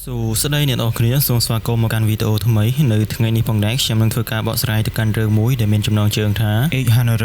សួស្តីអ្នកនរគ្នាសូមស្វាគមន៍មកកាន់វីដេអូថ្មីនៅថ្ងៃនេះផងដែរខ្ញុំនឹងធ្វើការបកស្រាយទៅកាន់រឿងមួយដែលមានចំណងជើងថា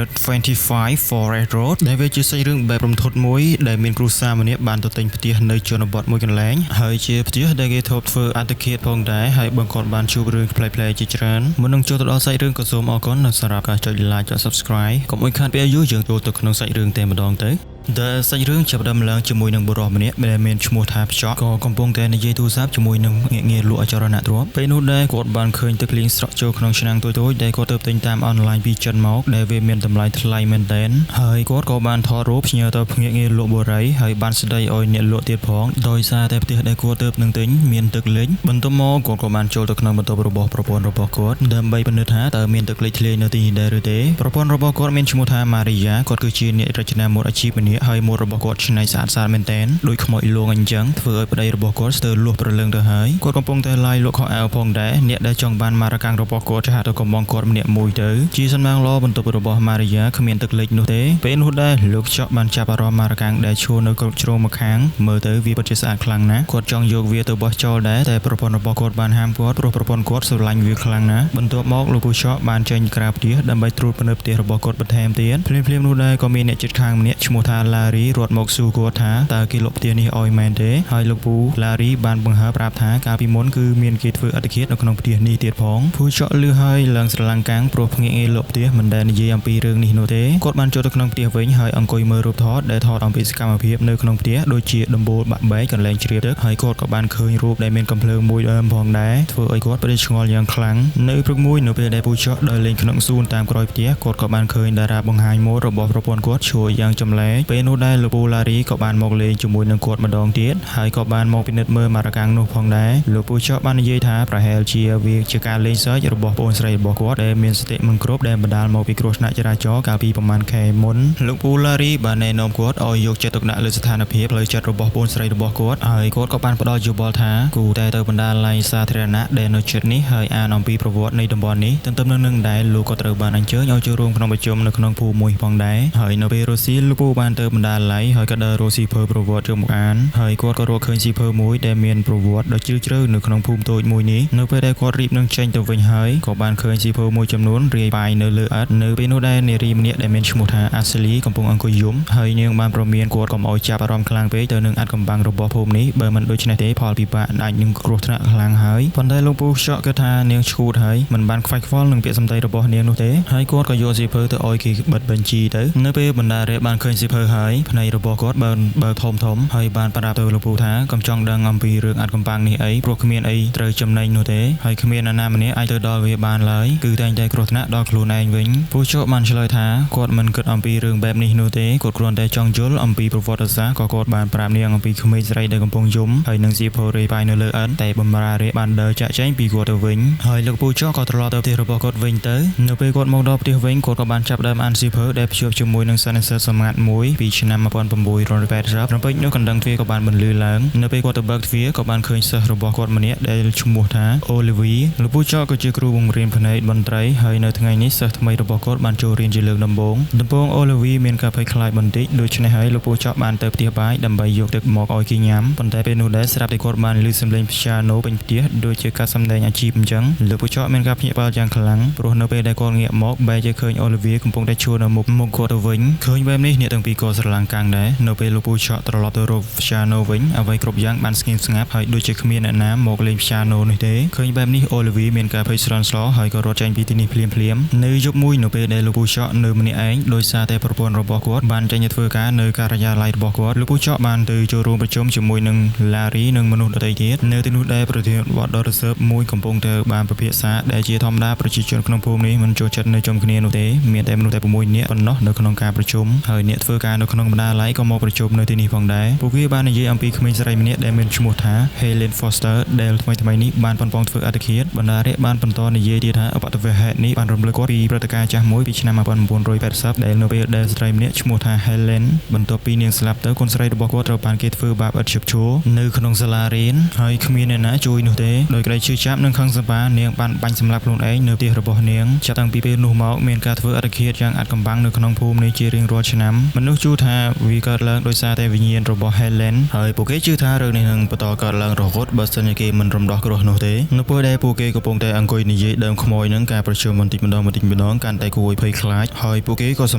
825 Forest Road ដែលវាជាសាច់រឿងបែបរំភើបមួយដែលមានគ្រួសារម្នាក់បានទៅទិញផ្ទះនៅជនបទមួយកន្លែងហើយជាផ្ទះដែលគេធ្លាប់ធ្វើអត្តឃាតផងដែរហើយបង្គាត់បានជួបរឿងប្លែកៗជាច្រើនមុននឹងចូលទៅដល់សាច់រឿងក៏សូមអរគុណសម្រាប់ការចុច like ចុច Subscribe កុំឲ្យខាតពេលយូរយើងចូលទៅក្នុងសាច់រឿងតែម្ដងទៅដែលសាច់រឿងចាប់ផ្ដើមឡើងជាមួយនឹងបុរសម្នាក់ដែលមានឈ្មោះថាភ្ចក់ក៏កំពុងតែនិយាយទូរស័ព្ទជាមួយនឹងញាតិងារលក់អចលនទ្រព្យពេលនោះដែរគាត់បានឃើញទឹកភ្លៀងស្រក់ចូលក្នុងឆ្នាំងតូចៗដែលគាត់ទៅទិញតាមអនឡាញពីចិនមកដែលវាមានតម្លៃថ្លៃមែនទែនហើយគាត់ក៏បានថតរូបផ្ញើទៅភ្នាក់ងារលក់បុរីហើយបានស្ដីឲ្យអ្នកលក់ទៀតផងដោយសារតែផ្ទះដែលគាត់ទៅនឹងទិញមានទឹកលិចបន្ទាប់មកគាត់ក៏បានចូលទៅក្នុងបន្ទប់របស់ប្រពន្ធរបស់គាត់ដើម្បីពិនិត្យថាតើមានទឹកលិចធ្លាយនៅទីនេះដែរឬទេប្រពន្ធរបស់គាត់មានឈ្មោះថាម៉ារីយ៉ាគាត់គឺជាអ្នករចនាម៉ូដអាជីពម្នាក់ហើយម៉ូដរបស់គាត់ច្នៃស្អាតស្អាតមែនទែនដូចខ្មោចលងអញ្ចឹងធ្វើឲ្យប្តីរបស់គាត់ស្ទើរលោះព្រលឹងទៅហើយគាត់កំពុងតែឡាយលក់ខោអាវផងដែរអ្នកដែលចង់បានម៉ារកាំងរបស់គាត់ឆាតទៅកំបងគាត់ម្នាក់មួយទៅជាសំណាងល្អបន្ទប់របស់ម៉ារីយ៉ាគ្មានទឹកលិចនោះទេពេលនោះដែរលោកចော့បានចាប់អារម្មណ៍ម៉ារកាំងដែលឈរនៅគ្រប់ជ្រុងម្ខាងមើលទៅវាពិតជាស្អាតខ្លាំងណាស់គាត់ចង់យកវាទៅបោះចោលដែរតែប្រពន្ធរបស់គាត់បានហាមគាត់ព្រោះប្រពន្ធគាត់ស្រឡាញ់វាខ្លាំងណាស់បន្ទាប់មកលោកពូចော့បានចេញក្រៅផ្ទះដើម្បីត្រួតពិនិត្យផ្ទះរបស់គាត់បន្ថែមទៀតភ្លាមៗនោះដែរក៏មានអ្នកជិតខាងម្នាក់ឈ្មោះថាឡារីរត់មកសួរគាត់ថាតើគេលក់ផ្ទះនេះឲ្យមែនទេហើយលោកពូឡារីបានបង្ហើបប្រាប់ថាកាលពីមុនគឺមានគេធ្វើអត្តឃាតនៅក្នុងផ្ទះនេះទៀតផងពូចော့លឺហើយឡើងស្រឡាំងកាំងព្រោះភ្នាក់ងារលក់ផ្ទះមិនដែលនិយាយអំពីរឿងនេះនោះទេគាត់បានចូលទៅក្នុងផ្ទះវិញហើយអង្គុយមើលរូបថតដែលថតអំពីសកម្មភាពនៅក្នុងផ្ទះដូចជាដំបូលបាក់បែកកន្លែងជ្រាបទឹកហើយគាត់ក៏បានឃើញរូបដែលមានកំភ្លើងមួយដើមផងដែរធ្វើឲ្យគាត់ប្រេឆ្ងល់យ៉ាងខ្លាំងនៅព្រឹកមួយនៅពេលដែលពូចော့ដើរលេងក្នុងសួនតាមក្រោយផ្ទះគាត់ក៏បានឃើញតារាបង្ហាញម៉ូដរបស់ប្រពន្ធគាត់ឈរយ៉ាងចម្លែកពេលនោះដែរលោកពូឡារីក៏បានមកលេងជាមួយនឹងគាត់ម្ដងទៀតហើយក៏បានមកពិនិត្យមើលម៉ារកាំងនោះផងដែរលោកពូចော့បាននិយាយថាប្រហែលជាវាជាការលេងសើចរបស់ប្អូនស្រីរបស់គាត់ដែលមានសតិមិនគ្រប់ដែលបណ្ដាលមកពីគ្រោះថ្នាក់ចរាចរណ៍កាលពីប្រមាណខែមុនលោកពូឡារីបានណែនាំគាត់ឲ្យយកចិត្តទុកដាក់លើស្ថានភាពផ្លូវចិត្តរបស់ប្អូនស្រីរបស់គាត់ហើយគាត់ក៏បានផ្ដល់យោបល់ថាគូតែទៅបណ្ដាល័យសាធារណៈដែលនៅជិតនេះហើយអានអំពីប្រវត្តិនៃតំបន់នេះទន្ទឹមនឹងនឹងដែរលោកក៏ត្រូវបានអញ្ជើញឲ្យចូលរួមក្នុងប្រជុំនៅក្នុងភូមិមួយផងដែរហើយនៅពេលរុស្ស៊ីលោកពូបានទៅបណ្ដាល័យហើយក៏ដើររកសៀវភៅប្រវត្តិយកមកអានហើយគាត់ក៏រកឃើញសៀវភៅមួយដែលមានប្រវត្តិដ៏ជ្រាលជ្រៅនៅក្នុងភូមិតូចមួយនេះនៅពេលដែលគាត់រៀបនឹងចេញទៅវិញហើយក៏បានឃើញសៀវភៅមួយចំនួនរាយប៉ាយនៅលើឥដ្ឋនៅពេលនោះដែរនារីម្នាក់ដែលមានឈ្មោះថាអាសេលីកំពុងអង្គុយយំហើយនាងបានប្រមានគាត់កុំឲ្យចាប់អារម្មណ៍ខ្លាំងពេកទៅនឹងអាថ៌កំបាំងរបស់ភូមិនេះបើមិនដូច្នេះទេផលពិបាកអាចនឹងគ្រោះថ្នាក់ខ្លាំងហើយប៉ុន្តែលោកពូខ្ចក់គិតថានាងឈួតហើយមិនបានខ្វាយខ្វល់នឹងពាក្យសម្ដីរបស់នាងនោះទេហើយគាត់ក៏យកសៀវភៅទៅឲ្យគេបិទបញ្ជីទៅនៅពេលបណ្ដារ៉េបានឃើញសៀវភៅហើយភ្នែករបស់គាត់បានបើកធំធំហើយបានប្រាប់ទៅលោកពូថាកុំចង់ដឹងអំពីរឿងអាថ៌កំបាំងនេះអីព្រោះគ្មានអីត្រូវចំណេញនោះទេហើយគ្មាននរណាម្នាក់អាចទៅដល់វាបានឡើយគឺតែងតែគ្រោះថ្នាក់ដល់ខ្លួនឯងវិញពូជក់បានឆ្លើយថាគាត់មិនគិតអំពីរឿងបែបនេះនោះទេគាត់គ្រាន់តែចង់យល់អំពីប្រវត្តិសាស្ត្រក៏គាត់បានប្រាប់នាងអំពីក្មេងស្រីដែលកំពុងយំហើយនឹងសៀវភៅរាយប៉ាយនៅលើឥដ្ឋតែបំរារ៉េបានដើរចាក់ចែងពីគាត់ទៅវិញហើយលោកពូជក់ក៏ត្រឡប់ទៅផ្ទះរបស់គាត់វិញទៅនៅពេលគាត់មកដល់ផ្ទះវិញគាត់ក៏បានចាប់ផ្ដើមអានសៀវភៅដែលភ្ជាប់ជាមួយនឹងសន្និសីទសម្ងាត់មួយពីឆ្នាំ1980រំពេចនោះកណ្ដឹងទ្វារក៏បានបន្លឺឡើងនៅពេលគាត់ទៅបើកទ្វារក៏បានឃើញសិស្សរបស់គាត់ម្នាក់ដែលឈ្មោះថាអូលីវីលោកពូចកក៏ជាគ្រូបង្រៀនផ្នែកតន្ត្រីហើយនៅថ្ងៃនេះសិស្សថ្មីរបស់គាត់បានចូលរៀនជាលើកដំបូងដំបូងអូលីវីមានការភ័យខ្លាចបន្តិចដូច្នេះហើយលោកពូចកបានទៅផ្ទះបាយដើម្បីយកទឹកមកឲ្យគេញ៉ាំប៉ុន្តែពេលនោះដែរស្រាប់តែគាត់បានឮសំឡេងព្យ៉ាណូពេញផ្ទះដូចជាការសម្ដែងអាជីពអញ្ចឹងលោកពូចកមានការភ្ញាក់ផ្អើលយ៉ាងខ្លាំងព្រោះនៅពេលដែលគាត់ងាកមកបែរជាឃើញអូលីវីកំពុងតែឈរនៅមុខមុខគាត់ទៅវិញឃើញបែបនេះអ្នកទាំងពីរក៏ស្រឡាំងកាំងដែរនៅពេលលោកពូចកត្រឡប់ទៅរកព្យ៉ាណូវិញអ្វីគ្រប់យ៉ាងបានស្ងៀមស្ងាត់ហើយដូចជាគ្មានអ្នកណាមកលេងព្យ៉ាណូនេះទេឃើញបែបនេះអូលីវីមានការភ័យស្លន់ស្លោហើយក៏រត់ចេញពីទីនេះភ្លាមភ្លាមនៅយប់មួយនៅពេលដែលលោកពូចកនៅម្នាក់ឯងដោយសារតែប្រពន្ធរបស់គាត់បានចេញទៅធ្វើការនៅការិយាល័យរបស់គាត់លោកពូចកបានទៅចូលរួមប្រជុំជាមួយនឹងឡារីនិងមនុស្សដទៃទៀតនៅទីនោះដែរប្រធានបទដ៏រសើបមួយកំពុងទៅបានពិភាក្សាដែលជាធម្មតាប្រជាជនក្នុងភូមិនេះមិនចូលចិត្តនៅជុំគ្នានោះទេមានតែមនុស្សតែ6នាក់ប៉ុណ្ណោះនៅក្នុងការប្រជុំហើយអ្នកធ្វើការនៅក្នុងបណ្ដាល័យក៏មកប្រជុំនៅទីនេះផងដែរពួកគេបាននិយាយអំពីក្មេងស្រីម្នាក់ដែលមានឈ្មោះថា Helen Foster ដែលថ្មីៗនេះបានប៉ុនប៉ងធ្វើអត្តឃាតបណ្ដារៈបានបន្តនិយាយទៀតថាឧបទ្ទវហេតុនេះបានរំលឹកគាត់ពីព្រឹត្តិការណ៍ចាស់មួយពីឆ្នាំ1980ដែលនៅពេលដែលស្ត្រីម្នាក់ឈ្មោះថា Helen បន្ទាប់ពីនាងស្លាប់ទៅកូនស្រីរបស់គាត់ត្រូវបានគេធ្វើបាបឥតឈប់ឈរនៅក្នុងសាលារៀនហើយគ្មានអ្នកណាជួយនោះទេដោយក្តីឈឺចាប់និងខឹងសម្បានាងបានបាញ់សម្លាប់ខ្លួនឯងនៅផ្ទះរបស់នាងចាប់តាំងពីពេលនោះមកមានការធ្វើអត្តឃាតយ៉ាងអាថ៌កំបាំងនៅក្នុងភូមិនេះជារៀងរាល់ឆ្នាំមនុស្ស ជឿថាវាកើតឡើងដោយសារតែវិញ្ញាណរបស់ Helen ហើយពួកគេជឿថារឿងនេះនឹងបន្តកើតឡើងរហូតបើសិនជាគេមិនរំដោះគ្រោះនោះទេនៅពេលដែលពួកគេកំពុងតែអង្គុយនិយាយដើមខ្មោចនឹងការប្រជុំបន្តិចម្ដងបន្តិចម្ដងកាន់តែគួរឲ្យភ័យខ្លាចហើយពួកគេក៏ស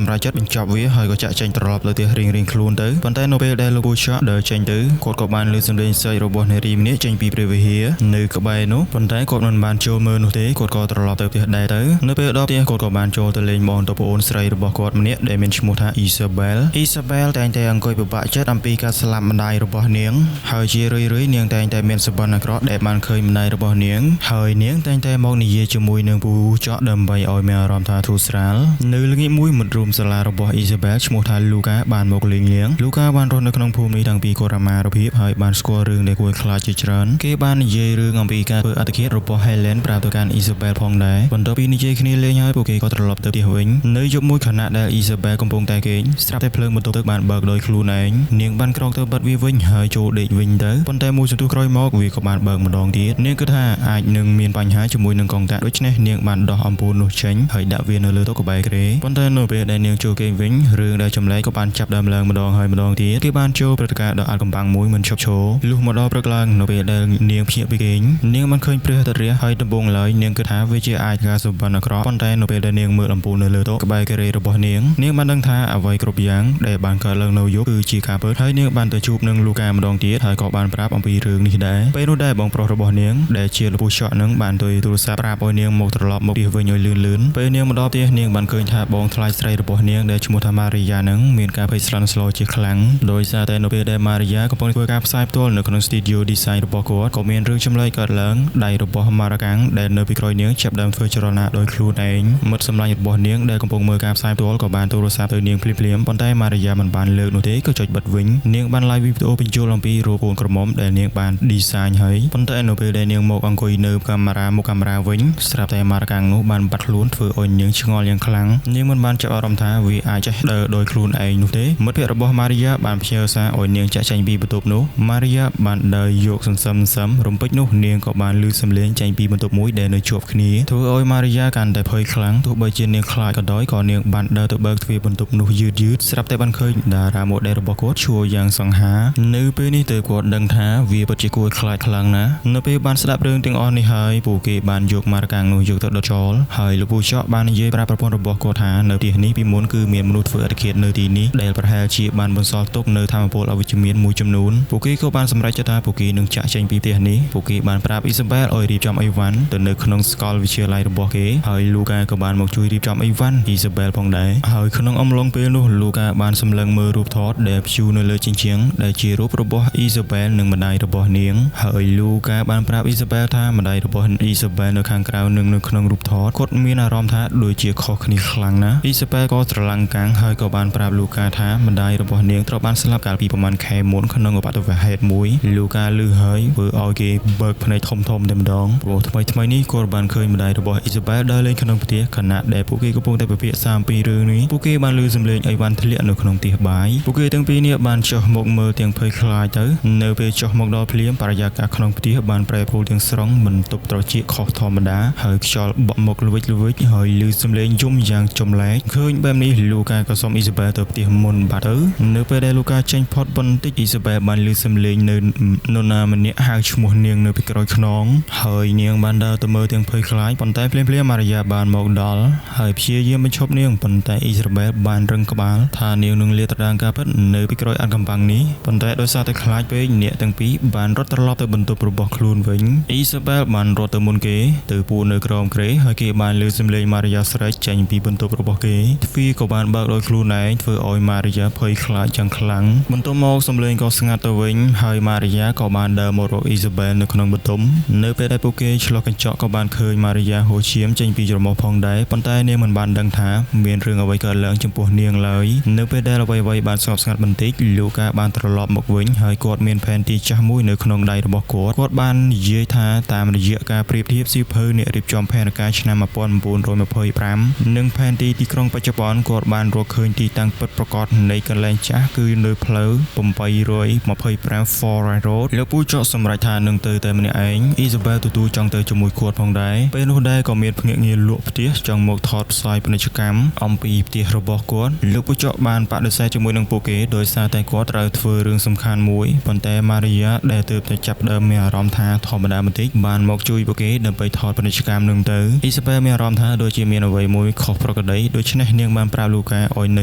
ម្រេចចិត្តបញ្ចប់វាហើយក៏ចាក់ចែងត្រឡប់ទៅផ្ទះរៀងៗខ្លួនទៅប៉ុន្តែនៅពេលដែលលោកពូឆក់ដើរចេញទៅគាត់ក៏បានលើសំឡេងសើចរបស់នារីម្នាក់ចេញពីព្រះវិហារនៅក្បែរនោះប៉ុន្តែគាត់មិនបានចូលមើលនោះទេគាត់ក៏ត្រឡប់ទៅផ្ទះដែរទៅនៅពេលដល់ផ្ទះគាត់ក៏បានចូលទៅលេងបងទៅប្អូនស្រីរបស់គាត់ម្នាក់ដែលមានឈ្មោះថា Isabel Isabel តែងតែអង្គុយពិបាកចិត្តអំពីការស្លាប់ម្ដាយរបស់នាងហើយជារឿយៗនាងតែងតែមានសុបិនអាក្រក់ដែលបានឃើញម្ដាយរបស់នាងហើយនាងតែងតែមកនិយាយជាមួយនឹងពូចកដើម្បីឲ្យមានអារម្មណ៍ថាធូរស្រាលនៅល្ងាចមួយមិត្តរួមសាលារបស់ Isabel ឈ្មោះថា Luca បានមកលេងលៀង Luca បានរស់នៅក្នុងភូមិនេះតាំងពីកុមារភាពហើយបានស្គាល់រឿងដែលគួរឲ្យខ្លាចជាច្រើនគេបាននិយាយរឿងអំពីការធ្វើអត្តឃាតរបស់ Helen ប្រាប់ទៅកាន់ Isabel ផងដែរបន្ទាប់ពីនិយាយគ្នាលេងហើយពួកគេក៏ត្រឡប់ទៅផ្ទះវិញនៅយប់មួយខណៈដែល Isabel កំពុងតែគេងស្រាប់តែភ្លើងបន្ទប់ទឹកបានបើកដោយខ្លួនឯងនាងបានក្រោកទៅបិទវាវិញហើយចូលដេកវិញទៅប៉ុន្តែមួយសន្ទុះក្រោយមកវាក៏បានបើកម្ដងទៀតនាងគិតថាអាចនឹងមានបញ្ហាជាមួយនឹងកុងតាក់ដូច្នេះនាងបានដោះអំពូលនោះចេញហើយដាក់វានៅលើតុក្បែរគ្រែប៉ុន្តែនៅពេលដែលនាងចូលគេងវិញរឿងដែលចម្លែកក៏បានចាប់ដើមឡើងម្ដងហើយម្ដងទៀតគេបានចូលព្រឹត្តិការណ៍ដ៏អាថ៌កំបាំងមួយមិនឈប់ឈរលុះមកដល់ព្រឹកឡើងនៅពេលដែលនាងភ្ញាក់ពីគេងនាងបានឃើញព្រះអាទិត្យរះហើយដំបូងឡើយនាងគិតថាវាជាអាចការសុបិនអាក្រក់ប៉ុន្តែនៅពេលដែលនាងមើលអំពូលនៅលើតុក្បែរគ្រែរបស់នាងនាងបានដឹងថាអ្វីគ្រប់យ៉ាងដែលបានកើតឡើងនៅយប់គឺជាការពិតហើយនាងបានទៅជួបនឹងលូកាម្ដងទៀតហើយក៏បានប្រាប់អំពីរឿងនេះដែរពេលនោះដែរបងប្រុសរបស់នាងដែលជាលោកពូឆក់នឹងបានទៅទូរស័ព្ទប្រាប់ឲ្យនាងមកត្រឡប់មកផ្ទះវិញឲ្យលឿនលឿនពេលនាងមកដល់ផ្ទះនាងបានឃើញថាបងថ្លៃស្រីរបស់នាងដែលឈ្មោះថាម៉ារីយ៉ានឹងមានការភ័យស្លន់ស្លោជាខ្លាំងដោយសារតែនៅពេលដែលម៉ារីយ៉ាកំពុងធ្វើការផ្សាយផ្ទាល់នៅក្នុង studio design របស់គាត់ក៏មានរឿងចម្លែកកើតឡើងដៃរបស់ម៉ារកាំងដែលនៅពីក្រោយនាងចាប់ដើមធ្វើចលនាដោយខ្លួនឯងមិត្តសម្លាញ់របស់នាងដែលកំពុងមើលការផ្សាយផ្ទាល់ក៏បានទូរស័ព្ទទៅនាងភ្លាមៗប៉ុន្តែម៉ារីយ៉ាមិនបានលើកនោះទេក៏ចុចបិទវិញនាងបាន live វីដេអូបញ្ចូលអំពីរូបកូនក្រមុំដែលនាងបាន design ហើយប៉ុន្តែនៅពេលដែលនាងមកអង្គុយនៅកាមេរ៉ាមុខកាមេរ៉ាវិញស្រាប់តែម៉ារកាំងនោះបានបាត់ខ្លួនធ្វើឲ្យនាងឆ្ងល់យ៉ាងខ្លាំងនាងមិនបានចាប់អារម្មណ៍ថាវាអាចចេះដើរដោយខ្លួនឯងនោះទេមិត្តភក្តិរបស់ម៉ារីយ៉ាបានផ្ញើសារឲ្យនាងចាក់ចែងពីបន្ទប់នោះម៉ារីយ៉ាបានដើរយកសន្សឹមសឹមរំពេចនោះនាងក៏បានឮសំឡេងចេញពីបន្ទប់មួយដែលនៅជាប់គ្នាធ្វើឲ្យម៉ារីយ៉ាកាន់តែភ័យខ្លាំងទោះបីជានាងខ្លាចក៏ដោយក៏នាងបានដើរទៅបើកទ្វារបន្ទប់នោះយឺតយឺតស្រាប់តែបានឃើញតារាម៉ូដែលរបស់គាត់ឈួរយ៉ាងសង្ហានៅពេលនេះទើបគាត់ដឹងថាវាពិតជាគួរឲ្យខ្លាចខ្លាំងណាស់នៅពេលបានស្ដាប់រឿងទាំងអស់នេះហើយពួកគេបានយកម៉ារកាំងនោះយកទៅដុតចោលហើយលោកពូចកបាននិយាយប្រាប់ប្រពន្ធរបស់គាត់ថានៅផ្ទះនេះពីមុនគឺមានមនុស្សធ្វើអត្តឃាតនៅទីនេះដែលប្រហែលជាបានបន្សល់ទុកនៅធម៌ពលអវិជ្ជមានមួយចំនួនពួកគេក៏បានសម្រេចចិត្តថាពួកគេនឹងចាក់ចេញពីផ្ទះនេះពួកគេបានប្រាប់អ៊ីសាបែលឲ្យរៀបចំអីវ៉ាន់ទៅនៅក្នុងសាកលវិទ្យាល័យរបស់គេហើយលូកាក៏បានមកជួយរៀបចំអីវ៉ាន់អ៊ីសាបែលផងដែរហើយក្នុងអំឡុងពេលនោះលូកាបានសម្លឹងមើលរូបថតដែលព្យួរនៅលើជញ្ជាំងដែលជារូបរបស់អ៊ីសាបែលនិងម្ដាយរបស់នាងហើយលូកាបានប្រាប់អ៊ីសាបែលថាម្ដាយរបស់អ៊ីសាបែលនៅខាងក្រៅនិងនៅក្នុងរូបថតគាត់មានអារម្មណ៍ថាដូចជាខុសគ្នាខ្លាំងណាស់អ៊ីសាបែលក៏ស្រឡាំងកាំងហើយក៏បានប្រាប់លូកាថាម្ដាយរបស់នាងត្រូវបានស្លាប់កាលពីប្រហែលខែមុនក្នុងឧបទ្ទវហេតុមួយលូកាឮហើយធ្វើឲ្យគេបើកភ្នែកធំធំតែម្ដងព្រោះថ្មីថ្មីនេះគាត់បានឃើញម្ដាយរបស់អ៊ីសាបែលដើរលេងក្នុងផ្ទះខណៈដែលពួកគេកំពុងតែពិភាក្សាអំពីរឿងនេះពួកគេបានឮសំឡេងអីវ៉ាន់ធ្លាក់នៅក្នុងផ្ទះបាយពួកគេទាំងពីរនាក់បានចុះមកមើលទាំងភ័យខ្លាចទៅនៅពេលចុះមកដល់ភ្លាមបរិយាកាសក្នុងផ្ទះបានប្រែប្រួលទាំងស្រុងបន្ទប់ត្រចៀកខុសធម្មតាហើយខ្យល់បក់មកល្វិចល្វិចហើយឮសំឡេងយំយ៉ាងចម្លែកឃើញបែបនេះលូកាក៏សុំអ៊ីសាបែលទៅផ្ទះមុនបាត់ទៅនៅពេលដែលលូកាចេញផុតបន្តិចអ៊ីសាបែលបានឮសំឡេងនៅនរណាម្នាក់ហៅឈ្មោះនាងនៅពីក្រោយខ្នងហើយនាងបានដើរទៅមើលទាំងភ័យខ្លាចប៉ុន្តែភ្លាមៗម៉ារីយ៉ាបានមកដល់ហើយព្យាយាមបញ្ឈប់នាងប៉ុន្តែអ៊ីសាបែលបានរឹងក្បាលថានាងនឹងលាតត្រដាងការពិតនៅពីក្រោយអាថ៌កំបាំងនេះប៉ុន្តែដោយសារតែខ្លាចពេកអ្នកទាំងពីរបានរត់ត្រឡប់ទៅបន្ទប់របស់ខ្លួនវិញអ៊ីសាបែលបានរត់ទៅមុនគេទៅពួននៅក្រោមគ្រែហើយគេបានលើសំឡេងម៉ារីយ៉ាស្រែកចេញពីបន្ទប់របស់គេទ្វារក៏បានបើកដោយខ្លួនឯងធ្វើឲ្យម៉ារីយ៉ាភ័យខ្លាចយ៉ាងខ្លាំងបន្ទាប់មកសំឡេងក៏ស្ងាត់ទៅវិញហើយម៉ារីយ៉ាក៏បានដើរមករកអ៊ីសាបែលនៅក្នុងបន្ទប់នៅពេលដែលពួកគេឆ្លុះកញ្ចក់ក៏បានឃើញម៉ារីយ៉ាហូរឈាមចេញពីច្រមុះផងដែរប៉ុន្តែនាងមិនបានដឹងថាមានរឿងអ្វីកើតឡើងចំពោះនាងឡើយនៅពេលដែលអ្វីៗបានស្ងប់ស្ងាត់បន្តិចលូកាបានត្រឡប់មកវិញហើយគាត់មានផែនទីចាស់មួយនៅក្នុងដៃរបស់គាត់គាត់បាននិយាយថាតាមរយៈការប្រៀបធៀបសៀវភៅអ្នករៀបចំផែនការឆ្នាំ1925និងផែនទីទីក្រុងបច្ចុប្បន្នគាត់បានរកឃើញទីតាំងពិតប្រាកដនៃកន្លែងចាស់គឺនៅផ្លូវ825 Forest Road លោកពូចកសម្រេចថានឹងទៅតែម្នាក់ឯងអ៊ីសាបែលទទួលចង់ទៅជាមួយគាត់ផងដែរពេលនោះដែរក៏មានភ្នាក់ងារលក់ផ្ទះចង់មកថតផ្សាយពាណិជ្ជកម្មអំពីផ្ទះរបស់គាត់លោកពូចកបាន បានបដិសេធជាមួយនឹងពួកគេដោយសារតែគាត់ត្រូវធ្វើរឿងសំខាន់មួយប៉ុន្តែម៉ារីយ៉ាដែលទើបតែចាប់ផ្ដើមមានអារម្មណ៍ថាធម្មតាបន្តិចបានមកជួយពួកគេដើម្បីថតពាណិជ្ជកម្មនឹងទៅអ៊ីសាបែលមានអារម្មណ៍ថាដូចជាមានអ្វីមួយខុសប្រក្រតីដូច្នេះនាងបានប្រាប់លូកាឲ្យនៅ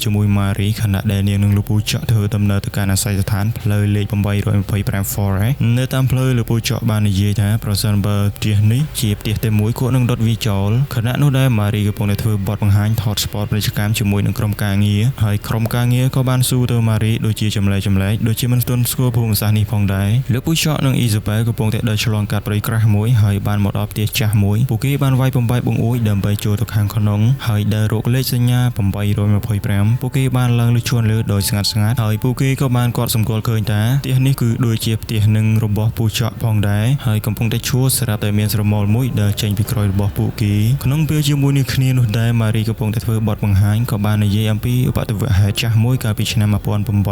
ជាមួយម៉ារីខណៈដែលនាងនិងលោកពូចកធ្វើដំណើរទៅកាន់អាសយដ្ឋានផ្លូវលេខ825 Forest នៅតាមផ្លូវលោកពូចកបាននិយាយថាប្រសិនបើផ្ទះនេះជាផ្ទះតែមួយគាត់នឹងដុតវាចោលខណៈនោះដែរម៉ារីកំពុងតែធ្វើបទបង្ហាញថតស្ពតពាណិជ្ជកម្មជាមួយនឹងក្រុមការងារហើយក្រុមការងារក៏បានសួរទៅម៉ារីដូចជាចម្លែកចម្លែកដូចជាមិនស្ទន់ស្គាល់ភូមិសាស្ត្រនេះផងដែរលោកពូចកនិងអ៊ីសាបែលកំពុងតែដើរឆ្លងកាត់ព្រៃក្រាស់មួយហើយបានមកដល់ផ្ទះចាស់មួយពួកគេបានវាយបំបែកបង្អួចដើម្បីចូលទៅខាងក្នុងហើយដើររកលេខសញ្ញា825ពួកគេបានឡើងលើជួនលើដោយស្ងាត់ស្ងាត់ហើយពួកគេក៏បានគាត់សម្គាល់ឃើញថាផ្ទះនេះគឺដូចជាផ្ទះនឹងរបស់ពូចកផងដែរហើយកំពុងតែឈួរស្រាប់តែមានស្រមោលមួយដើរចេញពីក្រោយរបស់ពួកគេក្នុងពេលជាមួយនឹងគ្នានោះដែរម៉ារីកំពុងតែធ្វើបទបង្ហាញក៏បាននិយាយអំពីឧបទ្ទវហេតុចាស់មួយកាលពីឆ្នាំ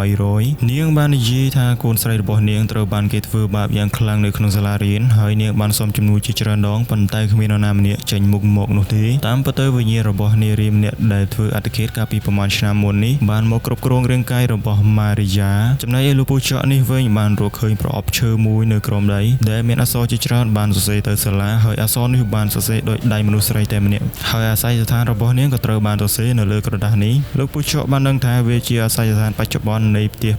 1800នាងបាននិយាយថាកូនស្រីរបស់នាងត្រូវបានគេធ្វើបាបយ៉ាងខ្លាំងនៅក្នុងសាលារៀនហើយនាងបានសុំជំនួយជាច្រើនដងប៉ុន្តែគ្មាននរណាម្នាក់ចេញមុខមកនោះទេតាមពិតទៅវិញ្ញាណរបស់នារីម្នាក់ដែលធ្វើអត្តឃាតកាលពីប្រមាណឆ្នាំមុននេះបានមកគ្រប់គ្រងរាងកាយរបស់ម៉ារីយ៉ាចំណែកឯលោកពូចកនេះវិញបានរកឃើញប្រអប់ឈើមួយនៅក្រោមដីដែលមានអក្សរជាច្រើនបានសរសេរទៅសាលាហើយអក្សរនេះបានសរសេរដោយដៃមនុស្សស្រីតែម្នាក់ហើយអាសយដ្ឋានរបស់នាងក៏ត្រូវបានសរសេរនៅលើក្រដាសនេះលោកពូចកបានដឹងថាវាជាអាសយដ្ឋានបច្ចុប្បន្ននៃផ្ទះ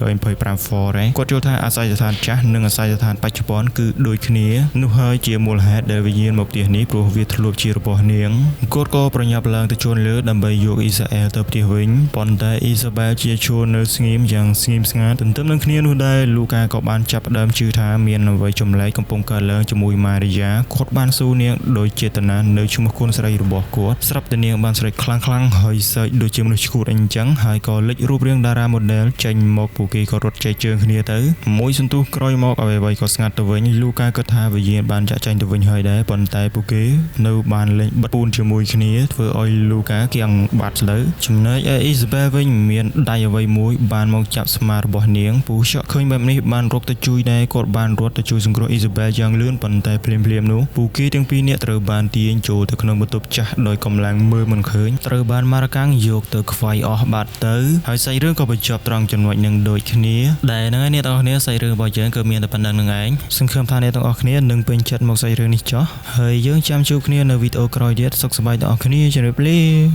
825 Forest គាត់យល់ថាអាសយដ្ឋានចាស់និងអាសយដ្ឋានបច្ចុប្បន្នគឺដូចគ្នានោះហើយជាមូលហេតុដែលវិញ្ញាណមកផ្ទះនេះព្រោះវាធ្លាប់ជារបស់នាងគាត់ក៏ប្រញាប់ឡើងទៅជួនលើដើម្បីយកអ៊ីសាអែលទៅផ្ទះវិញប៉ុន្តែអ៊ីសាបែលជាជួននៅស្ងៀមយ៉ាងស្ងៀមស្ងាត់ទន្ទឹមនឹងគ្នានោះដែរលូកាក៏បានចាប់ផ្ដើមជឿថាមានអ្វីចម្លែកកំពុងកើតឡើងជាមួយម៉ារីយ៉ាគាត់បានសួរនាងដោយចេតនានៅឈ្មោះកូនស្រីរបស់គាត់ស្រាប់តែនាងបានស្រែកខ្លាំងៗហើយសើចដូចជាមនុស្សឈួតអីចឹងហើយក៏លេចរូបរាងតារាម៉ូដែលចេញមកពួកគេក៏រត់ចែកជើងគ្នាទៅមួយសន្ទុះក្រោយមកអ្វីៗក៏ស្ងាត់ទៅវិញលូកាគិតថាវិញ្ញាណបានចាក់ចែងទៅវិញហើយដែរប៉ុន្តែពួកគេនៅបានលេងបិទពូនជាមួយគ្នាធ្វើឲ្យលូកាគៀងបាត់ទៅចំណែកឯអ៊ីសាបែលវិញមានដៃអ្វីមួយបានមកចាប់ស្មារបស់នាងពូជក់ឃើញបែបនេះបានរកទៅជួយដែរគាត់បានរត់ទៅជួយសង្គ្រោះអ៊ីសាបែលយ៉ាងលឿនប៉ុន្តែភ្លាមៗនោះពួកគេទាំងពីរនាក់ត្រូវបានទាញចូលទៅក្នុងបន្ទប់ចាស់ដោយកម្លាំងមើលមិនឃើញត្រូវបានម៉ារកាំងយកទៅខ្វាយអស់បាត់ទៅហើយសាច់រឿងក៏បញ្ចប់ត្រង់ចំណុចនឹងដូចគ្នាដែលហ្នឹងហើយអ្នកទាំងអស់គ្នាសាច់រឿងរបស់យើងគឺមានតែប៉ុណ្្នឹងហ្នឹងឯងសង្ឃឹមថាអ្នកទាំងអស់គ្នានឹងពេញចិត្តមកសាច់រឿងនេះចុះហើយយើងចាំជួបគ្នានៅវីដេអូក្រោយទៀតសុខសប្បាយទាំងអស់គ្នាជម្រាបលា។